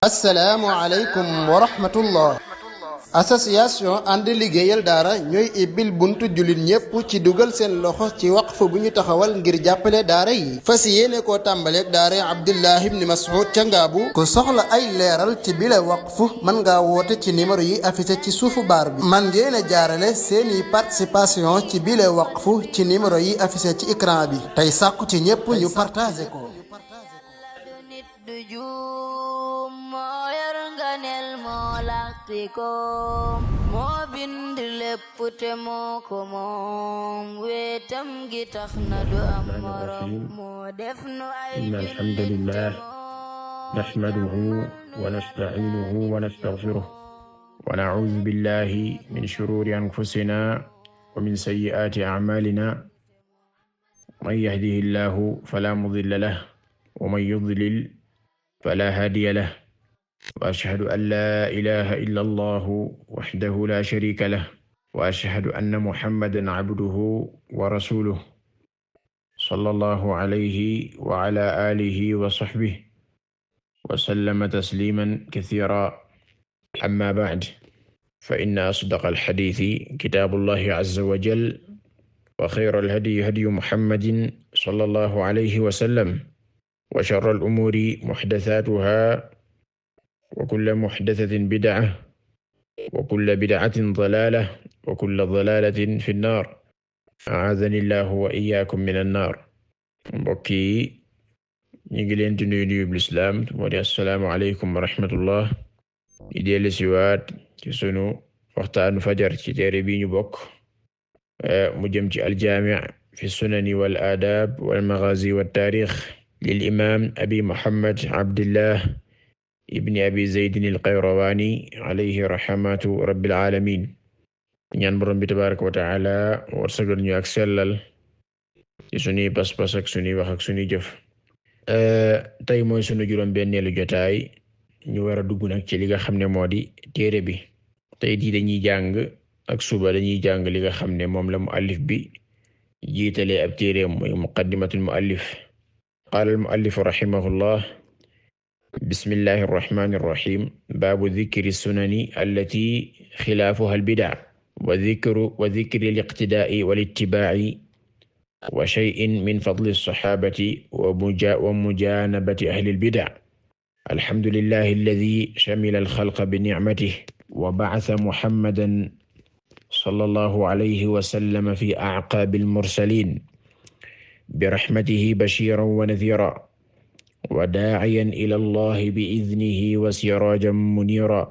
assalaamu aleykum wa rahmatullah. association ànd liggéeyal daara ñooy ibbil buntu jullit ñépp ci dugal seen loxo ci waqf bu ñu taxawal ngir jàppale daara yi fas yéene koo tàmbaleeg daara Abdullah ibn Mas'ud ca Ngaabu. ku soxla ay leeral ci bile waqf mën ngaa woote ci numéro yi affiché ci suufu baar bi. man ngeen a jaarale seeni participation ci bile waqf ci numéro yi affiché ci écran bi tey sàkku ci ñépp ñu partagé ko. moo bind lépp te moo ko moom wetam gi tax na du am morom moo def nu ay inna alhamdulillah nahmaduhu wa nasta'inuhu wa nastaghfiruh wa na'udhu billahi min shururi anfusina wa min sayyi'ati a'malina man yahdihillahu fala mudilla lahu wa man yudlil fala hadiya lahu wa ashhadu an laa ilaaha illa allahu wahdahu laa shariika lahu wa ashhadu anna muhammadan abduhu wa rasuluhu sallallahu alayhi wa ala aalihi wa sahbihi wa sallama tasliiman kasiiran amma ba'd fa inna asdaqal hadiisi kitaabullahi azza wa jalla wa xayral hadyi hadyu muhammadin sallallahu alayhi wa sallam wa sharral umuuri muhdasaatuhaa wa kulla muhdasatin bid'a wa kulla bid'atin dalaala wa kulla dalaalatin fi nnaar a'aazani llaahu wa iyyaakum mina nnaar. mbokk yi ñu ngi leen di nuyu lislaam moo di assalaamu aleykum wa rahmatullah. di dellu si waat ci sunu waxtaanu fajar ci téere bi ñu bokk mu jëm ci aljaami' fi sunani wal aadaab wal maghaazi wat taariix lil imaam abi muhammad abdillah ibni abi zaydin al-qayrawaani alayhi rahmatu rabbil aalamiin. ñaan borom bi tabaaraka wa ta'aala warsagal ñu ak sellal ci sunuy pas-pas ak sunuy wax ak sunuy jëf. tey mooy sunu juróom-benneelu jotaay ñu war a dugg nag ci li nga xam ne moo di téere bi. tey di dañuy jàng ak suba dañuy jàng li nga xam ne moom la muallif bi jiitalee ab téere mooy muqaddimatul muallif. qaala al-muallif rahimahullah bismillahi irrahmani irrahim baabu dikri sunani allati xilaafuha albida wa dikri liqtidaa'i walittibaa'i wa shay'in min fadli alsaxaabati wa mujaanabati ahli albida. alhamdulillahi alladi shamila alxalqa binicmatihi wa bacasa muhammadan sallallahu alayhi wa sallam fi acqaabi almursaliin birahmatihi bashiiran wa nadhiiran wa daa'iyan ila allahi bi'idnihi wa siraajan muniiran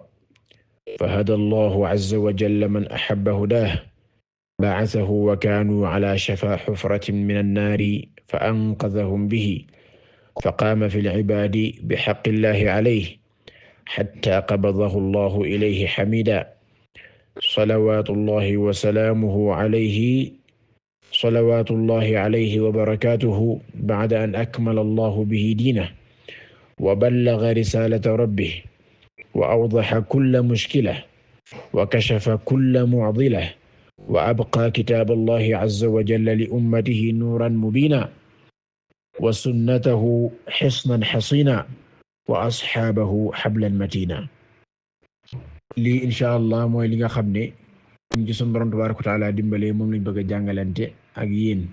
fahada allahu azza wa jalla man ahabba hudaahu ba'athahu wa kaanuu ala shafaa hufratin mina nnaari fa anqadhahum bihi faqaama fil cibaadi bihaqqi llahi alayhi hattaa qabadahu allahu ilayhi hamiidan salawaatullahi wa salaamuhu alayhi salawaatullahi alayhi wa barakaatuhu ba'da an akmala allahu bihi diinahu wa ballaga risaalata rabbih wa awdaxa kulla mushkilah wa kashafa kulla mucdilah wa abqaa kitaaba allahi azza wa jalla li ummatihi nuuran mubiinan wa sunnatahu xisnan xasiinan wa asxaabahu xablan matiinan. lii incha allah mooy li nga xam ne ci sunu Boroom tabaaraka wa ta'aala dimbale moom lañ bëgg a jàngalante ak yéen.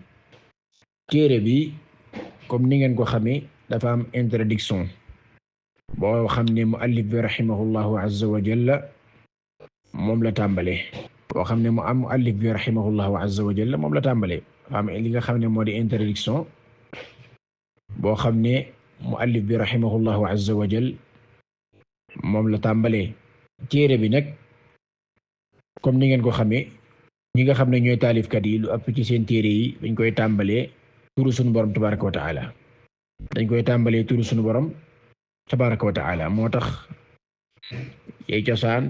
téere bi comme ni ngeen ko xamee dafa am introduction boo xam ne muallif bi rahimahullahu azza wa jalla moom la tàmbalee muallif bi rahimahullahu azza wa jalla moom la tàmbalee am li nga xam ne moo di introduction boo xam ne muallif bi rahimahullahu azza wa jalla moom la tàmbalee. téere bi nag comme ni ngeen ko xamee ñi nga xam ne ñooy taalifkat yi lu ëpp ci seen téere yi dañ koy tàmbalee turu sunu borom tabaraka wa ta'ala wa ta'ala moo tax yey cosaan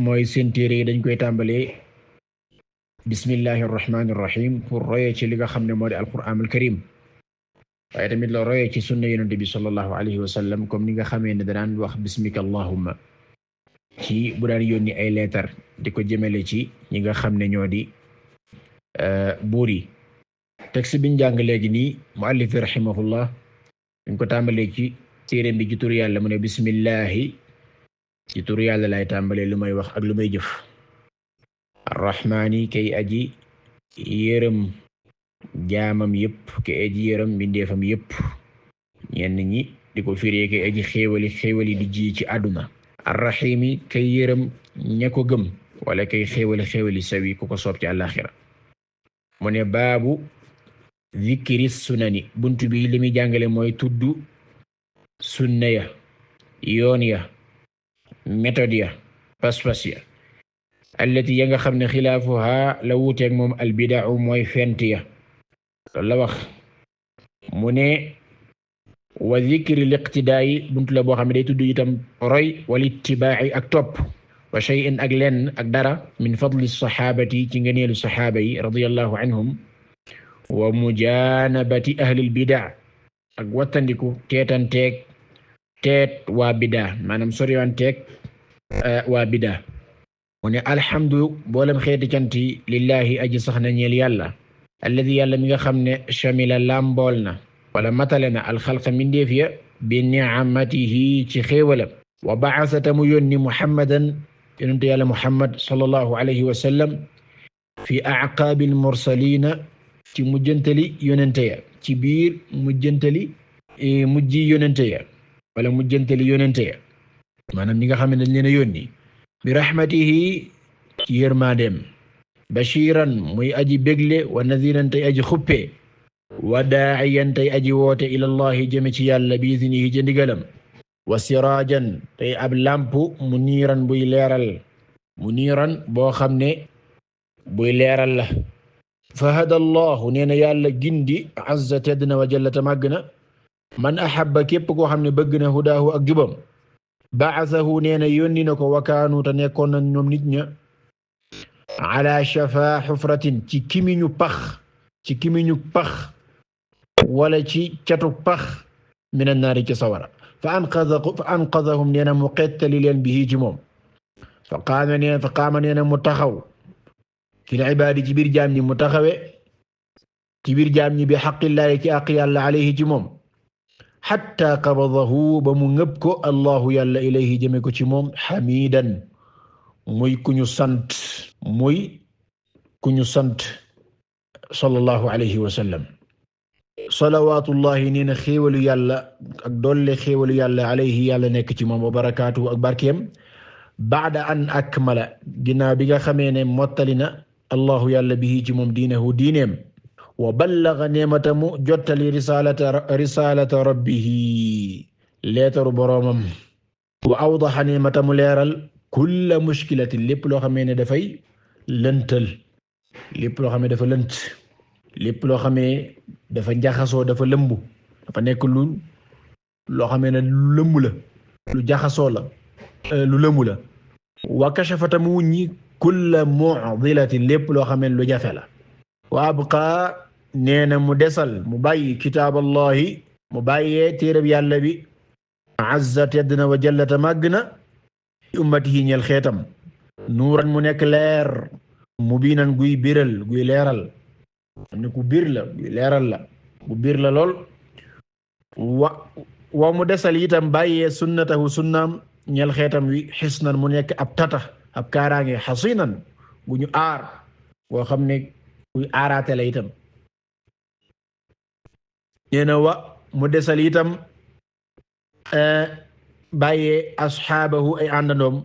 mooy seen téere yi dañ koy tàmbalee bismillahir rahmanir rahim pour roye ci li nga xam ne moo di alquranul karim waaye tamit la roye ci sunna yonent bi sallallahu alayhi wa sallam comme ni nga xamee ne danaan wax bismika allahumma ci bu daan yónni ay leetar di ko jëmale ci ñi nga xam ne ñoo di buur yi. texte biñ jàng léegi nii muallif rahimahullah dañ ko tàmbalee ci téeréem bi ci turu yàlla mu ne bismillahi ci turu yàlla lay tàmbalee lu may wax ak lu may jëf arrahmaani kay aji yërëm jaamam yépp kay aji yërëm mbindeefam yépp ñenn ñi di ko firee kay aji xéewali di ji ci àdduna arrahimi kay yërëm ña ko gëm wala kay xéewali sawi ku ko soob ci àllaxira mu ne baabu zikri sunani buntu bi li muy jàngale mooy tuddu sunna ya yoon ya méthode ya pas-pas ya allati ya nga xam ne xilaafuha la wuuteeg moom albida'u mooy fent ya loolu la wax mu ne wa zikri liqtidaayi buntu la boo xam ne day tudd itam roy wal ittibaa'i ak topp wa shay'in ak lenn ak dara min fadli saxaabati ci ngëneelu saxaaba yi radiyallahu anhum wa mujanabati ahlil bida ak wattandiku teetanteeg teet waa bida maanaam soriwanteeg waa bida mu ne alhamdu boolem xeeti canti lillahi aji sax na ñeel yàlla alladi yàlla mi nga xam ne shamila lambool na wala matale na alxalqa mindeef ya bi ni'amatihi ci xéewalam wa ba'asata mu yónni muhammadan yonente yàlla muhammad sallallahu alayhi wa sallam fi a'qaabil mursalina ci mujjantali yonente ya ci biir mujjantali mujji yonente ya wala mujjantali yonente ya maanaam ñi nga xam ne dañ leen a yónni bi rahmatihi ci yërmandeem bashiran muy aji bégle wa nadhiran tey aji xuppe wa daa'iyan tey aji woote ila allahi jëme ci yàlla bi idnihi ca ndigalam wa sirajan tey ab lamp muniiran buy leeral muniiran boo xam ne buy leeral la fa hada allahu nee na yàlla gindi azza tedd na wa jalla ta màgg na man ahabba képp koo xam ne bëgg na hudaahu ak jubam ba'athahu nee na yónni na ko wa kaanu te nekkoon na ñoom nit ña ala shafa xufratin ci kimiñu pax wala ci catu pax min annaari ci sawara fa anqadhahum nee na mu xettali leen bihi ci moom fa qaama nee na mu taxaw fil ibaadi ci biir jaam ñi mu taxawe ci biir jaam ñi bi xaqillaahi ci àq yàlla alayhi ci moom xatta qabadahu ba mu ngëb ko allahu yàlla ilayhi jëme ko ci moom xamidan muy ku ñu sant sallallahu alayhi wa sallam salawaatullahi nee na xéewalu yàlla ak dolle xéewalu yàlla alayhi yàlla nekk ci moom wa barakaatuhu ak barkeem baada an akmala ginnaaw bi nga xamee ne mottali na allahu yàlla bihi ci moom diinahu diineem wa ballaga neematamu jottali risalata rabbihi leetaru boroomam wa awdaxa neematamu leeral kulla mushkilatin lépp loo xamee ne dafay lëntal lépp loo xamee dafa lënt lépp loo xamee dafa njaxasoo dafa lëmbu dafa nekk loo xamee ne lu lëmbu la lu jaxasoo la lu lëmbu la wa kashafata mu wuññi kulla mu'dilatin lépp loo xamee lu jafe la wa abqa nee na mu desal mu bàyyi kitaaballahi mu bàyyee téereb yàlla bi azza tedd na wa jallata màgg na ummatihi ñel xeetam nuuran mu nekk leer mubiinan guy biral guy leeral am ne ku biir la guy leeral la bu biir la lool wa mu desal itam bàyyee sunnatahu sunnaam ñel xeetam wi xisnan mu nekk ab tata ab kaaraange xasinan gu ñu aar boo xam ne kuy aaraate la itam nee na wa mu desal itam bàyyee asxaabahu ay àndandoom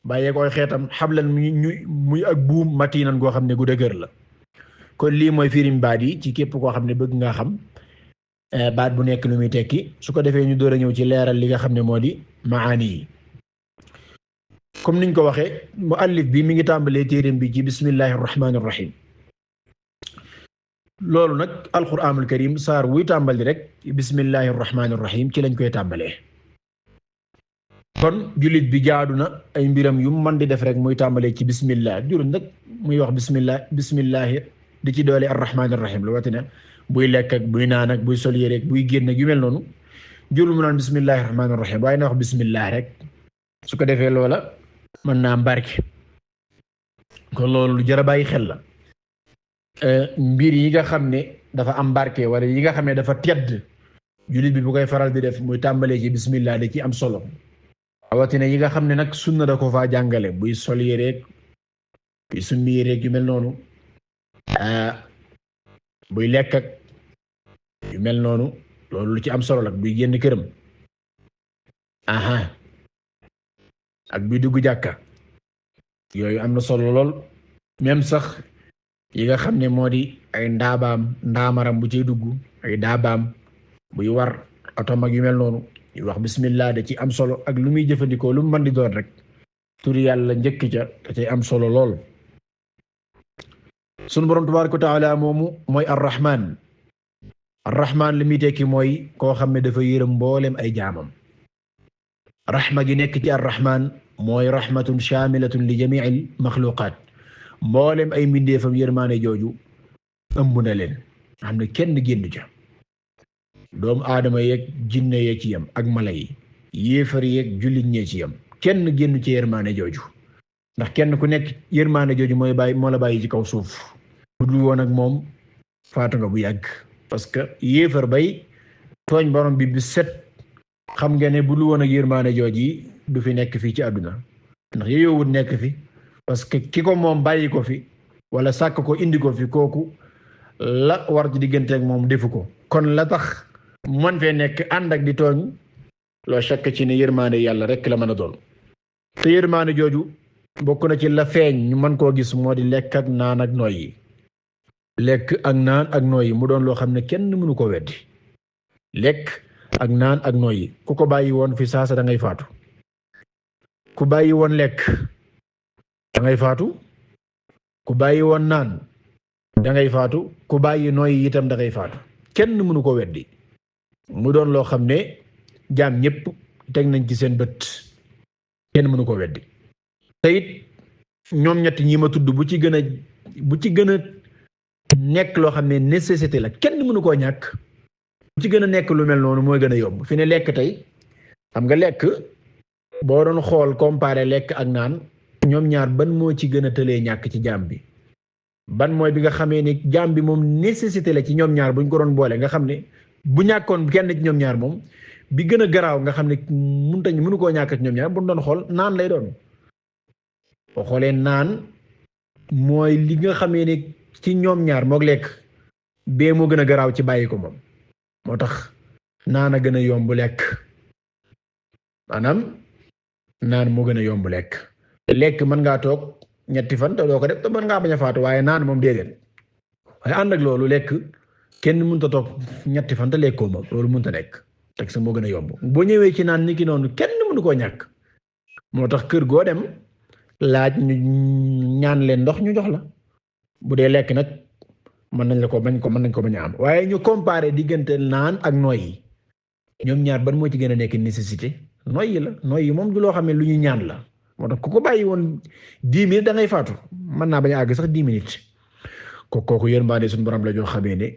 bàyyee ko ay xeetam xablan muy ak buum matiinan goo xam ne gu dëgër la kon lii mooy firim baat yi ci képp koo xam ne bëgg nga xam baat bu nekk lu muy tekki su ko defee ñu door a ñëw ci leeral li nga xam ne moo di maani yi comme niñ ko waxee muallif bi mi ngi tàmbalee téereem bi ci bismillahi rahmaani rahim loolu nag alquranul karim saar wuy tàmbali rek bismillahi rahmaani rahim ci lañ koy tàmbalee kon jullit bi jaadu na ay mbiram yu man di def rek muy tàmbalee ci bismillah jurul nag muy wax bismillahi di ci doole arrahmaani rahim lu watina buy lekk ak buy naan ak buy sol yére ak buy génn ak yu mel noonu jurul mu naan bismillahi rahmaani rahim waaye na wax bismillah rek su ko defee loola mën naa barke kon loolu lu jar a bàyyi xel la mbir yi nga xam ne dafa am barke wala yi nga xam ne dafa tedd jullit bi bu koy faral di def muy tàmbalee ci bismillah da ci am solo rawatina yi nga xam ne nag sunna da ko faa jàngale buy sol yéreeg buy summi yéreeg yu mel noonu buy lekk ak yu mel noonu loolu lu ci am solo la buy génn këram ak buy dugg jàkka yooyu am na solo lool même sax yi nga xam ne moo di ay ndaamaram bu ciy dugg ay daabaam buy war oto mag yu mel noonu yu wax bismillah da ci am solo ak lu muy jëfandikoo lu mu mën di doon rek turi yàlla njëkk ca da cay am solo lool. sunu borom tabaaraka wa taala moomu mooy arrahman li muy tekki mooy koo xam ne dafa yërëm mboolem ay jaamam rahma gi nekk ci arrahman mooy rahmatun shaamilatun li jamiil maxluqaat mboolem ay mbindeefam yërmaane jooju ëmb na leen xam ne kenn génn ca doomu aadama yeeg jinne yee ci yam ak mala yi yéefar yeeg jullit ñee ci yam kenn génn ci yërmaane jooju ndax kenn ku nekk yërmaane jooju moo la bàyyi ci kaw suuf bu dul woon ak moom faatu nga bu yàgg parce que yéefar bay tooñ borom bi set xam nga ne bu dul woon ak yërmaane jooju du fi nekk fii ci àdduna ndax yeyowut nekk fi parce que ki ko moom bàyyi ko fi wala sàkk ko indi ko fi kooku la war ci diggante ak moom defu ko kon la tax man fee nekk ànd ak di tooñ loo sakk ci ne yërmaande yàlla rek la mën a doon te yërmaande jooju bokk na ci la feeñ ñu mën koo gis moo di lekk ak naan ak noyyi lekk ak naan ak noyyi mu doon loo xam ne kenn mënu ko weddi lekk ak naan ak noyyi ku ko bàyyi woon fi saasa da ngay faatu ku bàyyi woon lekk da ngay faatu ku bàyyi woon naan da ngay faatu ku bàyyi noyyi itam da ngay faatu kenn mënu ko weddi mu doon loo xam ne jaam ñépp teg nañ ci seen bët kenn mënu ko weddi te it ñoom ñett ñi ma tudd bu ci gën a nekk loo xam ne nécessité la kenn mënu koo ñàkk bu ci gën a nekk lu mel noonu mooy gën a yomb fi ne lekk tey xam nga lekk boo doon xool comparé lekk ak naan ñoom ñaar ban moo ci gën a tëlee ñàkk ci jaam bi ban mooy bi nga xamee ni jaam bi moom nécessité la ci ñoom ñaar buñ ko doon boole nga xam ne bu ñàkkoon kenn ci ñoom ñaar moom bi gën a garaaw nga xam ne mënu koo ñàkk ci ñoom ñaar bu doon xool naan lay doon boo xoolee naan mooy li nga xamee ni ci ñoom ñaar mook lekk bee moo gën a garaaw ci bàyyi ko moom moo tax naan a gën a yomb lekk maanaam naan moo gën a yomb lekk mën ngaa toog ñetti fan te doo ko def te mën ngaa bañ a faatu waaye naan moom déedéet waaye ànd ak loolu lekk kenn mënut a toog ñetti fan te lekkoo moom loolu mënut a nekk teg sa moo gën a yomb boo ñëwee ci naan ni ki noonu kenn mënu koo ñàkk moo tax kër goo dem laaj ñu ñaan leen ndox ñu jox la bu dee lekk nag mën nañ ko bañ a am waaye ñu comparer diggante naan ak noyyi ñoom ñaar ban moo ci gën a nekk nécessité noyyi moom du loo xam ne lu ñu ñaan la moo tax ku ko bàyyi woon 10 minutes da ngay faatu mën naa bañ a àgg sax 10 minutes kooku yërmande suñu borom la joo xamee ne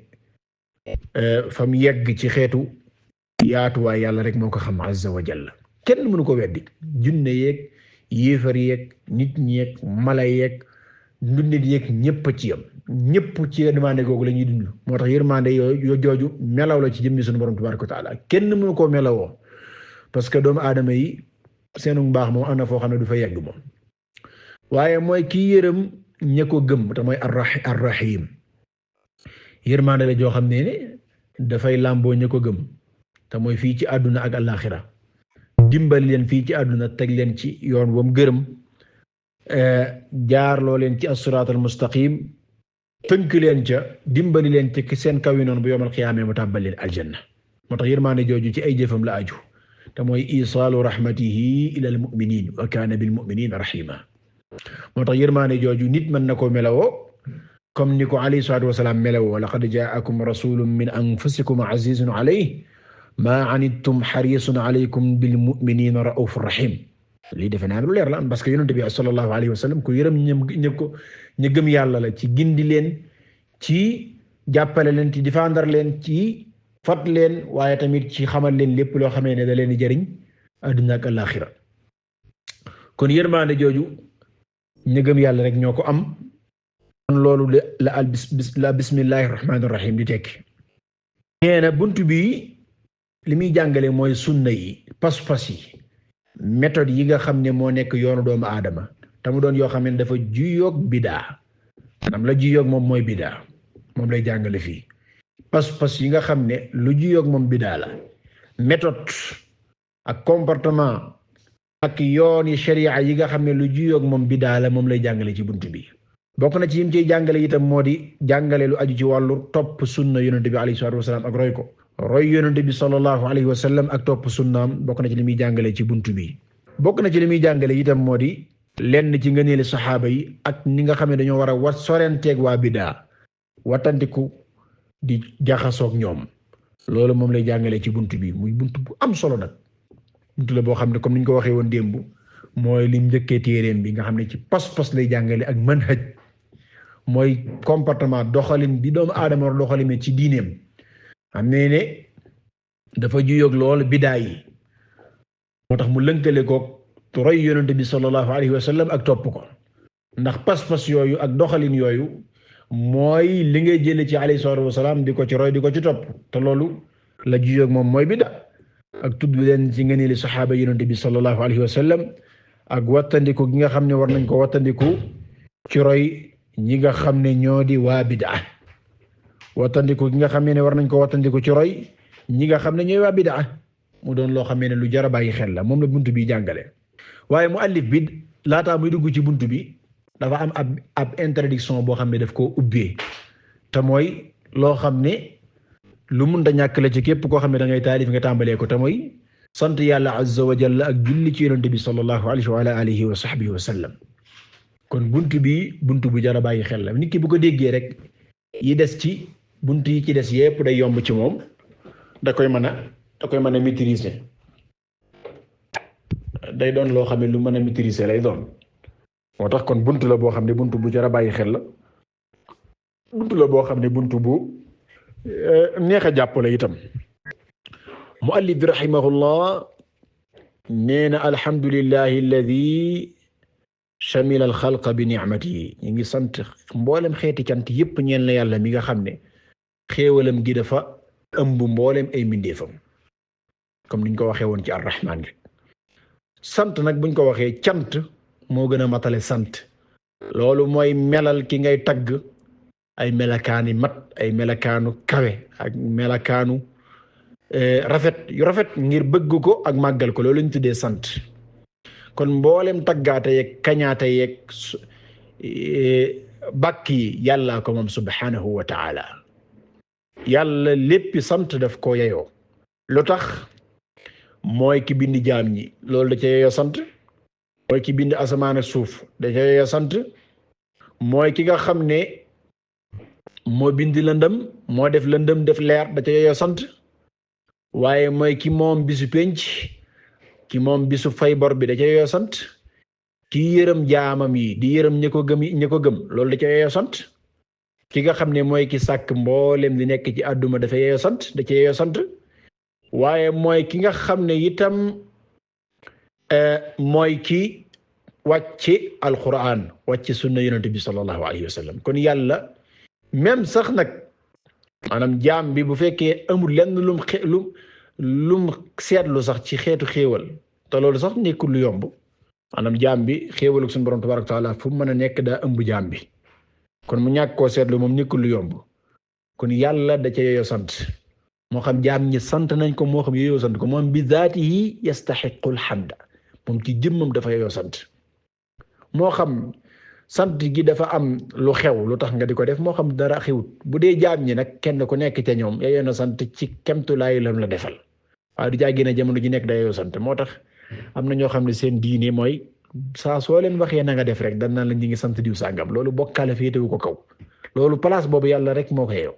fa mu yegg ci xeetu yaatuwaay yàlla rek moo ko xam azza wa jalla kenn mënu ko weddi junne yeeg yéefar yeeg nit ñeeg mala yeeg ndundit yeeg ñëpp ci yam ñëpp ci yërmande googu la ñuy dund moo tax yërmande yooyu jooju melaw la ci jëmmi suñu borom tabaraka wa taala kenn mënu koo melawoo parce que doomu aadama yi seenu mbaax moom am na foo xam ne du fa yegg moom waaye mooy kii yërëm ña ko gëm te mooy arrahim yërmande la joo xam ne dafay làmboo ña ko gëm te mooy fii ci àdduna ak alaxira dimbali leen fii ci àdduna teg leen ci yoon wam gërëm jaarloo leen ci as-siraatal mustaqim tënk leen ca dimbali leen ci seen kaw yi noonu bu yawmal qiyaama mu tàbbal leen aljanna moo tax yërmande jooju ci ay jëfam la aju te mooy isaalu rahmatihi ila al mu'minin wa kaana bil mu'minina rahima moo tax yërmande jooju nit mën na ko melawoo comme ni ko alayhi salaatu wasalaam melawoo laqad jaakum rasulun min anfusikum azizun alayhi ma anittum harisun alaykum bil mu'minina raufur rahim lii defe naa lu leer la parce que yonent bi sallallahu alayhi wa sallam ku yërëm ña gëm yàlla la ci gindi leen ci jàppale leen ci défendre leen ci fat leen waaye tamit ci xamal leen lépp loo xamee ne da leen di jariñ àdduna ak alaxira kon yërmaande jooju ña gëm yàlla rek ñoo ko am kon loolu la bismillahir rahmanir rahim di tekki nee na buntu bi li muy jàngale mooy sunna yi pas-pas yi méthode yi nga xam ne moo nekk yoonu doomu aadama te mu doon yoo xam ne dafa juyoog bidaa maanaam la juyoog moom mooy bidaa moom lay jàngale fii pas-pas yi nga xam ne lu juyoog moom bidaa la méthode ak comportement ak yoon yi sharia yi nga xam ne lu juyoog moom bidaa la moom lay jàngale ci buntu bi bokk na ci yim ciy jàngale itam moo di jàngale lu aju ci wàllu topp sunna yonente bi alayhi salaatu wasalaam ak roy ko roy yonente bi sallallahu alayhi wa sallam ak topp sunnaam bokk na ci li muy jàngale ci buntu bi bokk na ci li muy jàngale itam moo di lenn ci ngëneeli saxaaba yi ak ni nga xam ne dañoo war a wat sorenteeg waa bidaa watandiku di jaxasoog ñoom loolu moom lay jàngale ci buntu bi muy buntu bu am solo nag buntu la boo xam ne comme niñ ko waxee woon démb mooy lim njëkkee téeréem bi nga xam ne ci pas-pas lay jàngale ak manhaj mooy comportement doxalin bi doomu aadama war doxalimee ci diineem xam ne dafa juyoog lool bidaa yi moo tax mu lënkale ko roy yonente bi sallallahu alayhi wa sallam ak topp ko ndax pas-pas yooyu ak doxalin yooyu mooy li ngay jële ci alayhi salaatu wasalaam di ko ci roy di ko ci topp te loolu la juyoog moom mooy bidaa ak tudd leen ci ngëneeli saxaaba yonente bi sallallahu alayhi wa sallam ak wattandiku gi nga xam ne war nañ ko wattandiku ci roy ñi nga xam ne ñoo di waa bidaa wattandiku gi nga xam ne war nañ ko wattandiku ci roy ñi nga xam ne ñooy waa bidaa mu doon loo xam ne lu jar a bàyyi xel la moom la buntu bi jàngale waaye muallif bi laataa muy dugg ci buntu bi dafa am ab introduction boo xam ne daf koo ubbee te mooy loo xam ne lu mun da ñàkk la ci képp koo xam ne da ngay taalif nga tàmbalee ko te mooy sant yàlla azza wa jalla ak julli ci yonente bi sallallahu alayhi wa ala alihi wa sahbihi wa sallam kon buntu bi buntu bu jar a bàyyi xel la nit ki bu ko déggee rek yi des ci buntu yi ci des yépp day yomb ci moom da koy mën a maîtriser day doon loo xam ne lu mën a maîtriser lay doon moo tax kon buntu la boo xam ne buntu bu jar a bàyyi xel la buntu la boo xam ne buntu bu neex a jàppale itam muallif bi rahimahullah nee na alhamdulillahi alladi shamila alxalqa bi ni'matihi ñu ngi sant mboolem xeeti cant yépp ñeel na yàlla mi nga xam ne xéewalam gi dafa ëmb mboolem ay mbindeefam comme niñ ko waxee woon ci arrahman rek sant nag buñ ko waxee cant moo gën a matale sant loolu mooy melal ki ngay tagg ay melakaani mat ay melakaanu kawe ak melakaanu rafet ngir bëgg ko ak màggal ko loolu ñu tuddee sant kon mboolem taggaate yeeg kañaate yeeg bàkk yi yàllaa ko moom subhanahu wa ta'ala yàlla léppi sant daf ko yeyoo lu tax mooy ki bind jaam ñi loolu da ca yeyoo sant mooy ki bind asamaan ak suuf da ca yeyoo sant mooy ki nga xam ne moo bind lëndëm moo def lëndëm def leer da ca yeyoo sant waaye mooy ki moom bisu penc ki moom bisu fay bor bi da ca yeyoo sant ki yërëm jaamam yi di yërëm ñi ko gëm loolu da ca yeyoo sant ki nga xam ne mooy ki sàkk mboolem di nekk ci àdduna dafa yeyoo sant da ca yeyoo sant waaye mooy ki nga xam ne itam mooy ki wàcce alquran wàcce sunna yonent bi sallallahu alayhi wa sallam kon yàlla même sax nag maanaam jaam bi bu fekkee amul lenn lum seetlu sax ci xeetu xéewal te loolu sax nekkul lu yomb maanaam jaam bi xéewalu suñu borom tabaraka taala fu mu mën a nekk daa ëmb jaam bi kon mu ñàkk koo seetlu moom nekkul lu yomb kon yàlla da ca yeyoo sant moo xam jaam ñi sant nañ ko moo xam yeyoo sant ko moom bi zaatihi yastahiqul hamda moom ci jëmmam dafa yeyoo sant moo xam sant gi dafa am lu xew lu tax nga di ko def moo xam dara xewut bu dee jaam ñi nag kenn ku nekk ca ñoom yeyoo na sant ci kemtulaay lam la defal waaye du jaagee ne jamono ji nekk da yeyoo sant moo tax am na ñoo xam ne seen diine mooy saa soo leen waxee na nga def rek dan naan la ñi ngi sant diw sàngam loolu bokkaale féetewu ko kaw loolu place boobu yàlla rek moo ko yeyoo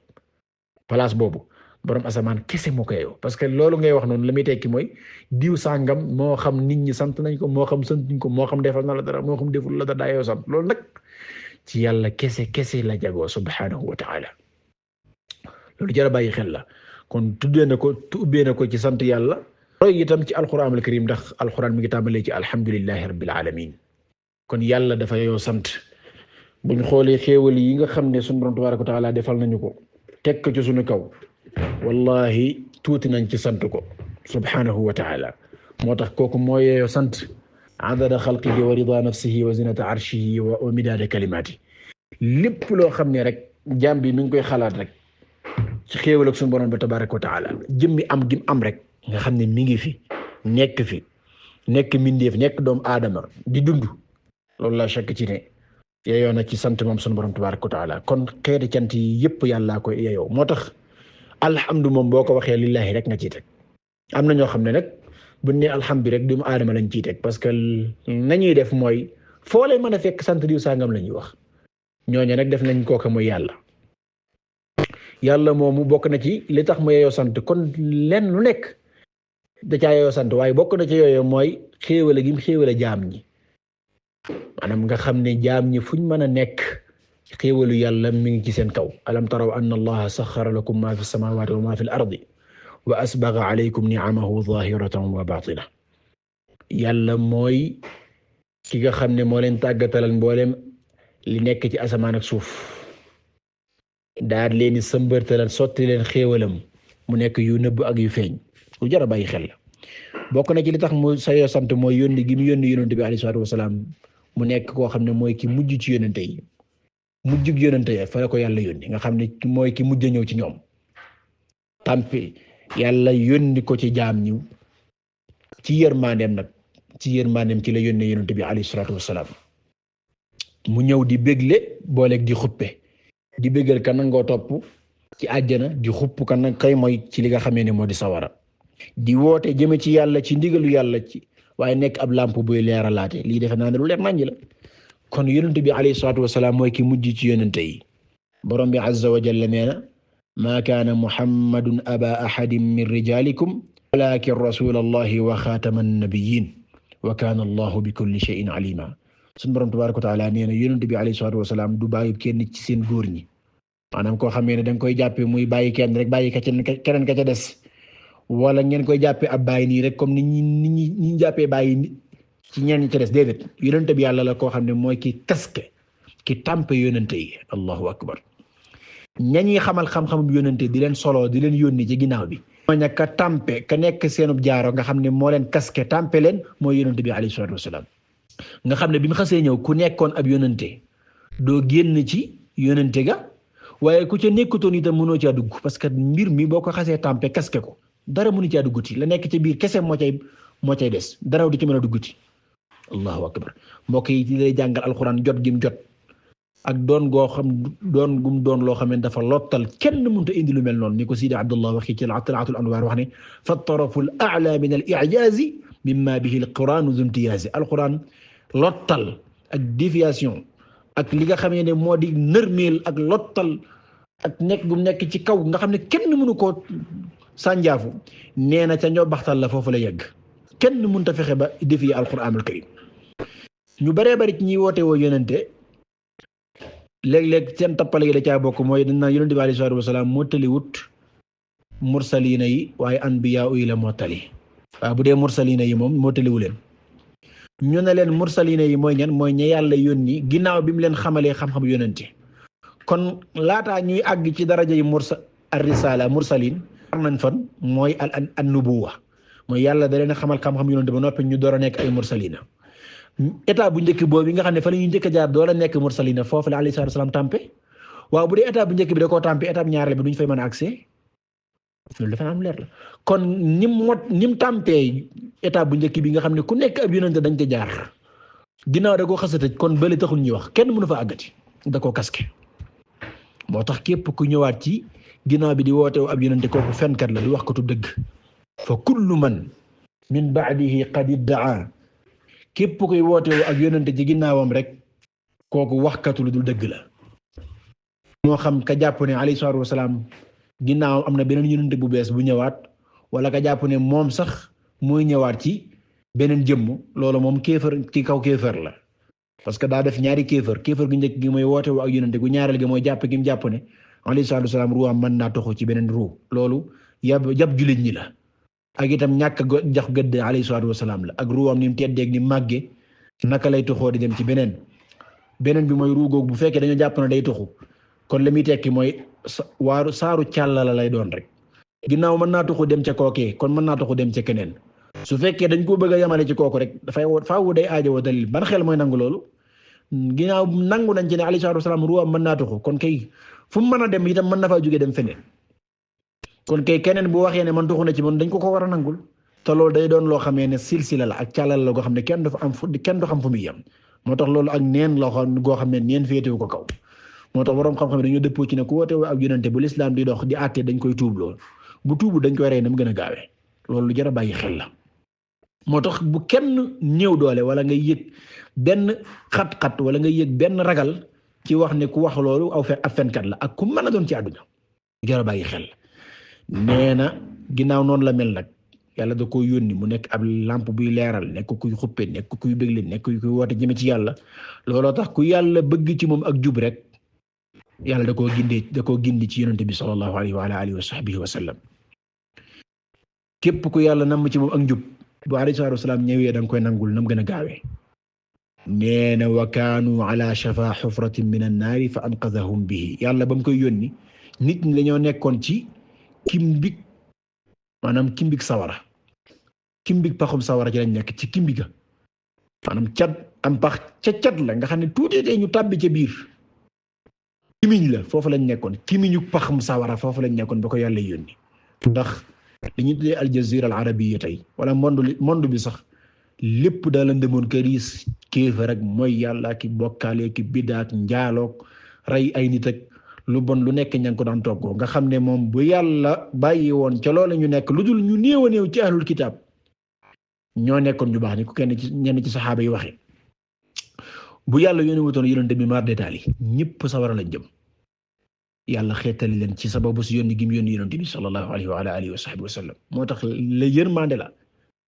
place boobu borom asamaan kese moo ko yeyoo parce que loolu ngay wax noonu la muy tekki mooy diw sàngam moo xam nit ñi sant nañ ko moo xam santuñ ko moo xam defal na la dara moo xam deful la dara daa yeyoo sant loolu nag ci yàlla kese la jagoo subhanahu wa ta'ala loolu jar a bàyyi xel la kon ubbee na ko ci sant yàlla roy itam ci alquran al karim ndax alquran mi ngi tàmbalee ci alhamdulillahi rabbil alamin kon yàlla dafa yeyoo sant buñ xoolee xéewal yi nga xam ne sunu borom tabaraka wa ta'ala defal nañu ko teg ko ci sunu kaw wallahi tuuti nañ ci sant ko subhanahu wa ta'ala moo tax kooku moo yeeyoo sant adada xalqihi wa rida nafsihi wa zinata arshihi wa midaada kalimaati lépp loo xam ne rek jaam bi mi ngi koy xalaat rek ci xéewal ak suñu borom bi tabaraka wa ta'ala jëmmi am gim am rek nga xam ne mi ngi fi nekk mindeef nekk doomu aadama di dund loolu la chakk ci ne yeeyoo na ci sant moom suñu borom tabaraka wa ta'ala kon xeeti cant yi yëpp yàllaa koy yeeyoo moo tax alhamdu moom boo ko waxee lillahi rek nga ciy teg am na ñoo xam ne nag buñ ne alhamdu rek doomu aadama lañ ciy teg parce que nañuy def mooy foo lay mën a fekk sant diw sangam la ñuy wax ñooñu nag def nañ kooka mooy yàlla moomu bokk na ci li tax mu yeeyoo sant kon lenn lu nekk da caa yeeyoo sant waaye bokk na ci yooyu mooy xéewale gi mu xéewale jaam ñi maanaam nga xam ne jaam ñi fuñ mën a nekk xéewalu yàlla mi ngi ci seen kaw alam taraw anna allaha saxxara lakum ma fi samawati wa ma fi al-ardi wa asbagha alaykum ni'amahu zahiratan wa batina yàlla mooy ki nga xam ne moo leen tàggatalal mboolem li nekk ci asamaan ak suuf daal leen di sëmbërtalal sotti leen xéewalam mu nekk yu nëbb ak yu feeñ lu jar a bàyyi xel la bokk na ci li tax mu sayoo sant mooy yónni gi mu yónni yonent bi alayhi salaatu wasalaam mu nekk koo xam ne mooy ki mujj ci yonente yi mujjug yonente yi fa la ko yàlla yónni nga xam ne mooy ki mujj ñëw ci ñoom tampi yàlla yónni ko ci jaam ñi ci yërmandeem nag ci yërmandeem ci la yónni yonent bi alayhi salaatu wasalaam mu ñëw di bégle booleeg di xuppe di bégal ka nangoo topp ci àjjana di xupp ka nag kay mooy ci li nga xamee ne moo di sawara di woote jëme ci yàlla ci ndigalu yàlla ci waaye nekk ab lamp buy leeralaate lii defe naa ne lu leer naññ la kon yonent bi alayhi salaatu wasalaam mooy ki mujj ci yonente yi borom bi azza wa jalla nee na maa kaana muhammadun aba ahadin min rijalikum walakin rasulallahi wa xaataman nabiyyin wa kaana allahu bi kulli shay'in alima suñu borom tabaaraka wa taala nee na yonent bi alayhi salaatu wasalaam du bàyyi kenn ci seen góor ñi maanaam koo xamee ne da nga koy jàppee muy bàyyi kenn rek bàyyi keneen ka ca des wala ngeen koy jàppee ab bàyyi nii rek comme ni ñi jàppee bàyyi ci ñenn ñi ca des déedéet yonent bi yàlla la koo xam ne mooy ki taske ki tàmpe yonente yi allahu akbar ñañuy xamal xam-xamub yonente di leen solo di leen yónni ci ginnaaw bi ñooña ka tàmpe ka nekk seenub jaaro nga xam ne moo leen kaske tàmpe leen mooy yonent bi alayhi salaatu wasalaam nga xam ne bi mu xasee ñëw ku nekkoon ab yonente doo génn ci yonente ga waaye ku ca nekkutoon itam mënoo caa dugg parce que mbir mi boo ko xasee tàmpe kaske ko dara mënu caa dugguti la nekk ci biir kese moo cay des dara du ci mën a dugguti allahu akbar mbokk yi ci lay jàngal alxuraan jot gim jot ak doon gum doon loo xam ne dafa lottal kenn mënut a indi lu mel noonu ni ko Sidi Abdullah waxi ci Talaatul Anwaar wax ne fa taraful a'la min al-i'jaazi mimma bihi al-qur'aan zu imtiyaazi alxuraan lottal ak déviation ak li nga xam ne moo di nërmeel ak lottal ak nekk gum nekk ci kaw nga xam ne kenn mënu koo sànjaafu nee na ca ñoo baxtal la foofu la yegg kenn mënut a fexe ba défier alxuraanul karim ñu baree bari ci ñuy woote woo yonente léeg-léeg seen tappale yi da caa bokk mooy dañ naan yonente bi alayhi salaatu wasalaam mottali wut mursaliina yi waaye anbiyaa yi la mottali waaw bu dee mursaliina yi moom mottaliwu leen ñu ne leen mursaliina yi mooy ñan mooy ña yàlla yónni ginnaaw bi mu leen xamalee xam-xam yonente kon laataa ñuy àgg ci daraja yi ar-risaala mursaliin am nañ fan mooy an nubuwa mooy yàlla da leen xamal xam-xam yonente ba noppi ñu door a nekk ay mursaliina état bu njëkk boobu nga xam ne fa la ñuy njëkk a jaar door a nekk mursalina foofu la alayhi salaatu wasalaam tàmpe waaw bu dee état bu njëkk bi da koo tàmpe état bu ñaareel bi duñ fay mën a accès loolu dafa am leer la kon nim tàmpee état bu njëkk bi nga xam ne ku nekk ab yonente dañ ca jaar ginnaaw da koo xas a tëj kon bële taxul ñuy wax kenn mënu fa àggati da koo kaske moo tax képp ku ñëwaat ci ginnaaw bi di woote ab yonente kooku fenkat la du wax ko tu dëgg fa kullu man min ba'dihi qad idda'a képp koy woote ak yonente ci ginnaawam rek kooku waxkatu lu dul dëgg la moo xam ka jàpp ne alayhi salaatu wasalaam ginnaawam am na beneen yonente bu bees bu ñëwaat wala ka jàpp ne moom sax mooy ñëwaat ci beneen jëmm loolu moom kéefër ci kaw kéefër la parce que daa def ñaari kéefër gu njëkk gi mooy woote ak yonente gu ñaareel gi mooy jàpp gi mu jàpp ne alayhi salaatu wasalaam ruwaam mën naa toxu ci beneen ruu loolu yab jullit ñi la ak itam ñàkk jox gëdd alayhi salaatu wasalaam la ak ruwam ni mu teddeeg ni màgge naka lay toxoo di dem ci beneen bi mooy ruu googu bu fekkee dañoo jàpp ne day toxu kon la muy tekki mooy saaru càlla la lay doon rek ginnaaw mën naa tuxu dem ca kookee kon mën naa tuxu dem ca keneen su fekkee dañ ko bëgg a yamale ci kooku rek dafay faawu day aajowoo dalil ban xel mooy nangu loolu ginnaaw nangu nañ ci ne alayhi salaatu wasalaam ruwaam mën naa tuxu kon kay fu mu mën a dem itam mën na faa jóge dem feneen kon kay keneen bu waxee ne man tuxu na ci man dañ ko war a nangul te loolu day doon loo xamee ne silsila la ak càllal la goo xam ne kenn du xam fu muy yem moo tax loolu ak neen loo xam goo xam ne neen féetewu ko kaw moo tax borom xam-xam dañoo dëppoo ci ne ku woote ak yonente bu lislaam di dox di àtte dañ koy tuub loolu bu tuubu dañ koy rey na mu gën a gaawee loolu lu jar a bàyyi xel la moo tax bu kenn néew doole wala ngay yëg benn xat-xat wala ngay yëg benn ragal ci wax ne ku wax loolu ab fenkat la ak ku mën a doon ci àdduna lu jar a bàyyi xel nee na ginnaaw noonu la mel nag yàlla da ko yónni mu nekk ab lampe buy leeral nekk kuy xuppe nekk kuy bégle nekk kuy woote jëme ci yàlla looloo tax ku yàlla bëgg ci moom ak jub rek yàlla da koo gindi ci yonente bi sallallahu alayhi wa alihi wa sahbihi wa sallam képp ku yàlla namm ci moom ak njub bu alayhi salaatu wasalaam ñëwee da nga koy nangul nam gën a gaawee nee na wa kaanu ala shafa xufratin min annaari fa anqadahum bihi yàlla ba mu koy yónni nit ñi dañoo nekkoon ci kimbig maanaam kimbig sawara kimbig paxum sawara ci lañ nekk ci kimbiga maanaam cat am pax ca cat la nga xam ne tuuti tey ñu tàbbi ca biir kimiñ la foofu lañ nekkoon kimiñu paxum sawara foofu lañ nekkoon ba ko yàlla yónni ndax li ñu tuddee al jazira al arabiyya tey wala monde bi sax lépp daal la ndemoon këriis kéefa rek mooy yàlla ki bokkaale ki bidaak njaaloog rey ay nit ak lu bon lu nekk ña ngi ko daan toggoo nga xam ne moom bu yàlla bàyyi woon ca loolu ñu nekk lu dul ñu néew a néew ci ahlul kitaab ñoo nekkoon ñu baax ni ku ñenn ci saxaaba yi waxee bu yàlla yónni wutoon yonente bi mar détail yi ñëpp sawara lañ jëm yàlla xeetali leen ci sababu si yónni gi mu yónni yonente bi sallallahu alayhi wa alihi wa sahbihi wa sallam moo tax la yërmande la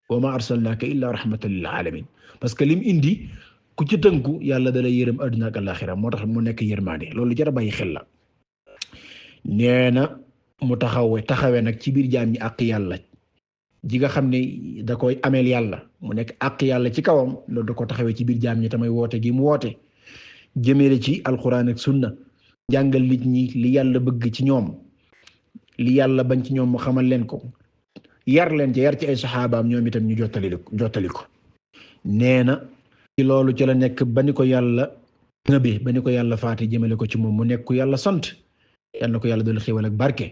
wa ma arsalnaaka illa rahmatan lil alamin parce que lim indi ku ci tënku yàlla da lay yërëm adduna ak alaxira moo tax mu nekk yërmande loolu jar a bàyyi xel la nee na mu taxawee nag ci biir jaam ñi àq yàlla ji nga xam ne da koy ameel yàlla mu nekk àq yàlla ci kawam loolu da ko taxawee ci biir jaam ñi tamay woote gi mu woote jëmele ci alquran ak sunna jàngal nit ñi li yàlla bëgg ci ñoom li yàlla bañ ci ñoom mu xamal leen ko yar leen ci yar ci ay saxaabaam ñoom itam ñu jottali ko nee na ci loolu ci la nekk ba ni ko yàlla ngëbe ba ni ko yàlla faate jëmale ko ci moom mu nekk ku yàlla sant yàlla na ko yàlla doon xéewal ak barke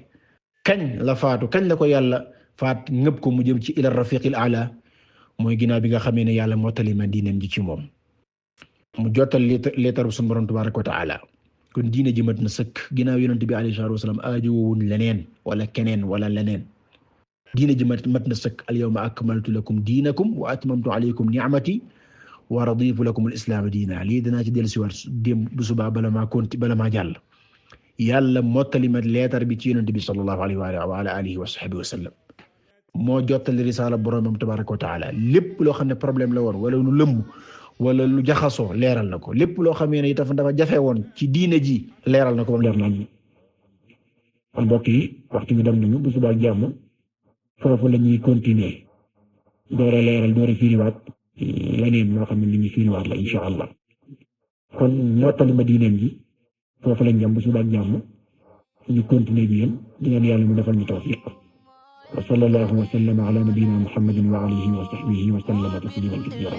kañ la faatu kañ la ko yàlla faat ngëb ko mu jëm ci ila rafiqil ala mooy ginnaaw bi nga xamee ne yàlla mottali ma diineem ji ci moom mu jottal leetar sunu borom tabaaraka wa taala kon diine ji mat na sëkk ginnaaw yonent bi alayhi salaatu wasalaam aajowuñ leneen wala keneen wala leneen diine ji mat na sëkk al yawma akmaltu lakum diinakum wa atmamtu alaykum ni'mati wa raditu lakum al islaama diina lii danaa ci dellusiwaat démb bu subaa bala maa jàll yàlla mottali ma leetar bi ci yonent bi sallallahu alayhi wa ala alihi wa sahbihi wa sallam moo jottali risaala boroomam tabaaraka wa taala lépp loo xam ne problème la woon wala lu lëmm wala lu jaxasoo leeral na ko lépp loo xamee ne itam dafa jafe woon ci diine ji leeral na ko ba mu leer nañu. kon mbokk yi waxtu bi dem nañu bu subaa jàmm foofu la ñuy continuer door a leeral door a firiwaat leneen loo xam ne li ñuy firiwaat la insha allah kon mottali ma diineem ji foofu lañ jàmm bu subaa jàmm ñu continuer bi yéen di ngeen yàlla mu defal ñu tawfiq wa sallallahu wa sallama ala nabiyyina muhammadin wa alihi wa sahbihi wa sallama tasliman kathira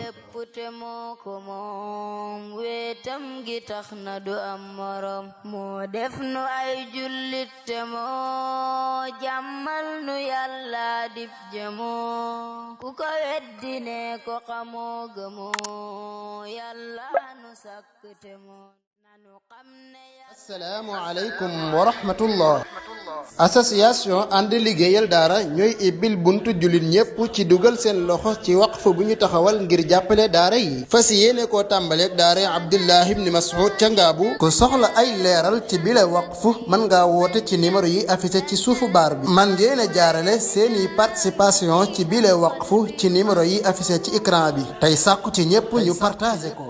te moo ko moom wetam gi tax na du am morom moo def nu ay jullit te moo jàmmal nu yàlla dib jëmoo ku ko weddi ne ko xamoo gëmoo yàlla nu sàkk te moo nanu xam ne assalaamu aleykum wa rahmatullah association ànd liggéeyal daara ñooy ibbil buntu jullit ñépp ci dugal seen loxo ci waqf bu ñu taxawal ngir jàppale daara yi fas yéene koo tàmbaleeg daara Abdullah ibn Mas'ud ca Ngaabu ku soxla ay leeral ci bile waqf mën ngaa woote ci numéro yi affiché ci suufu baar bi man ngeen a jaarale seeni participation ci bile waqf ci numéro yi affiché ci écran bi tey sàkku ci ñépp ñu partagé ko